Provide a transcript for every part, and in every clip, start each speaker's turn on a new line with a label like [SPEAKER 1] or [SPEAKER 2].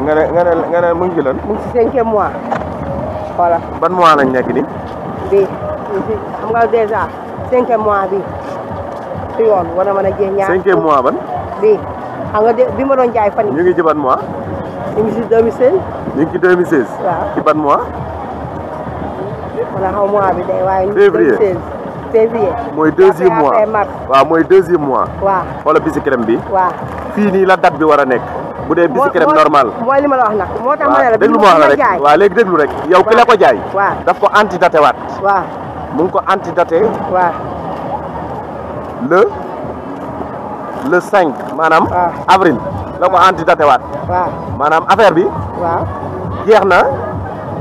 [SPEAKER 1] nga ne mu ngi ci lan.
[SPEAKER 2] mu ngi ci 5e mois. voilà.
[SPEAKER 1] ban mois lañ nekk nii.
[SPEAKER 2] bii xam nga déjà 5e mois bi ci yoon war na mën a jeex ñaar.
[SPEAKER 1] 5e mois ban.
[SPEAKER 2] bii xam nga bi ma doon jaay fan yi.
[SPEAKER 1] ñu ngi ci ban mois.
[SPEAKER 2] ñu ngi ci 2016.
[SPEAKER 1] ñu ngi ci 2016.
[SPEAKER 2] waaw
[SPEAKER 1] ci ban mois.
[SPEAKER 2] wala xaw mois bi day waaye.
[SPEAKER 1] février
[SPEAKER 2] 2016 février.
[SPEAKER 1] mooy 2e mois
[SPEAKER 2] mars.
[SPEAKER 1] waaw mooy 2e mois.
[SPEAKER 2] waaw
[SPEAKER 1] wala bisi crème bi.
[SPEAKER 2] waaw.
[SPEAKER 1] fii nii la date bi war a nekk. bu dee bisi crème normal.
[SPEAKER 2] mooy li ma la wax nag. moo tax ma ne la
[SPEAKER 1] déglu ma wax la rek waaw léegi déglu rek. yow ki la ko jaay.
[SPEAKER 2] waaw
[SPEAKER 1] daf ko antidaté waat.
[SPEAKER 2] waaw
[SPEAKER 1] mu ngi ko antidaté.
[SPEAKER 2] waaw.
[SPEAKER 1] le 5 maanaam.
[SPEAKER 2] waaw
[SPEAKER 1] avril. la ko antidaté waat.
[SPEAKER 2] waaw
[SPEAKER 1] maanaam affaire bi.
[SPEAKER 2] waaw
[SPEAKER 1] jeex na.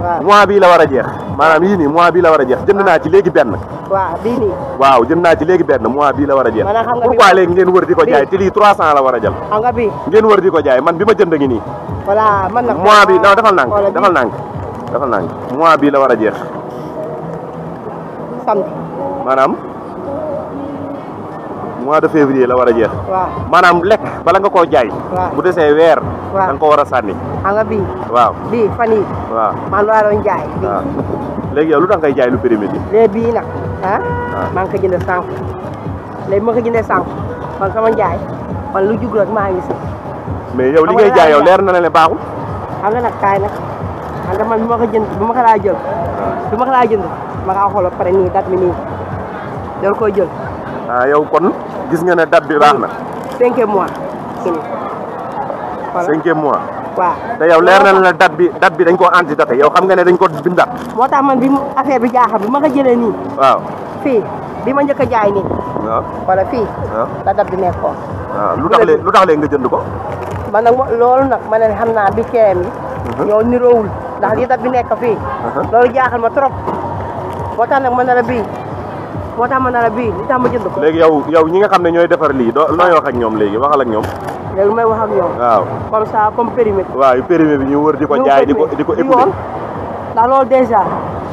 [SPEAKER 2] waaw
[SPEAKER 1] mois bii la war a jeex. maanaam yii nii mois bii la war a jeex jënd naa ci léegi benn.
[SPEAKER 2] waaw bii nii.
[SPEAKER 1] waaw jënd naa ci léegi benn mois bii la war a jeex.
[SPEAKER 2] maanaam xam nga
[SPEAKER 1] pourquoi léegi ngeen wër di ko jaay te lii 300 la war a jël.
[SPEAKER 2] xam nga bii.
[SPEAKER 1] ngeen wër di ko jaay man bi ma jënd ngi nii.
[SPEAKER 2] voilà man nag.
[SPEAKER 1] mois bi non defal nànk defal nànk defal nànk mois bii la war a jeex.
[SPEAKER 2] samedi.
[SPEAKER 1] maanaam mois de février la war a jeex.
[SPEAKER 2] waaw
[SPEAKER 1] maanaam lekk bala nga koo jaay.
[SPEAKER 2] waaw
[SPEAKER 1] bu desee weer.
[SPEAKER 2] waaw
[SPEAKER 1] da nga ko war a sànni.
[SPEAKER 2] xam nga bii.
[SPEAKER 1] waaw
[SPEAKER 2] bii fan yii.
[SPEAKER 1] waaw
[SPEAKER 2] man laa doon jaay.
[SPEAKER 1] waaw léegi yow lu tax ngay jaay lu périmé bi.
[SPEAKER 2] léegi bii nag maa ngi ko jëndee sànq léegi ma ko jëndee sànq man sama njaay man lu jug rek maa ngi si.
[SPEAKER 1] mais yow li ngay jaay yow leer na la ne baaxul.
[SPEAKER 2] xam nga nag kaay nag xam nga man bi ma ko jënd bi ma ko laa jël. bi ma ko laa jënd ma kaa xool ba pare nii date bi nii doon koy jël.
[SPEAKER 1] yow kon gis nga ne date bi baax na.
[SPEAKER 2] 5e mois. voilà
[SPEAKER 1] 5e mois.
[SPEAKER 2] waaw
[SPEAKER 1] te yow leer na la date bi dañ koo antidaté yow xam nga ne dañ ko bindaat.
[SPEAKER 2] moo tax man bi affaire bi jaaxal bi ma ko jëlee nii.
[SPEAKER 1] waaw
[SPEAKER 2] fii bi ma njëkk a jaay nii.
[SPEAKER 1] waaw
[SPEAKER 2] wala fii.
[SPEAKER 1] waaw
[SPEAKER 2] la date bi nekkoon.
[SPEAKER 1] waaw lu tax léegi nga jënd ko.
[SPEAKER 2] man nag loolu nag ma ne xam naa bi ceeb yi. ñoo niroowul ndax li date bi nekk fii. loolu jaaxal ma trop. moo tax nag ma ne la bii moo tax ma ne la bii li tax ma jënd ko.
[SPEAKER 1] léegi yow ñi nga xam ne ñooy defar lii looy wax ak ñoom léegi waxal ak ñoom.
[SPEAKER 2] léegi may wax ak ñoom.
[SPEAKER 1] waaw
[SPEAKER 2] comme ça comme périmètre.
[SPEAKER 1] waaw yu périmé bi ñu wër di ko jaay di ko écoulé.
[SPEAKER 2] ndax loolu déjà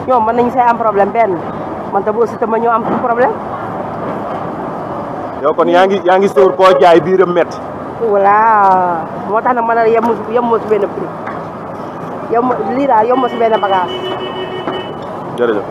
[SPEAKER 2] ñoom mën nañu say am problème benn man tam aussi tam ma ñoo am problème.
[SPEAKER 1] yow kon yaa ngi sóor koo jaay biiram métti.
[SPEAKER 2] voilà moo tax nag ma ne la yem ma si benn prix lii daal yem ma si benn bagage.
[SPEAKER 1] jërëjëf.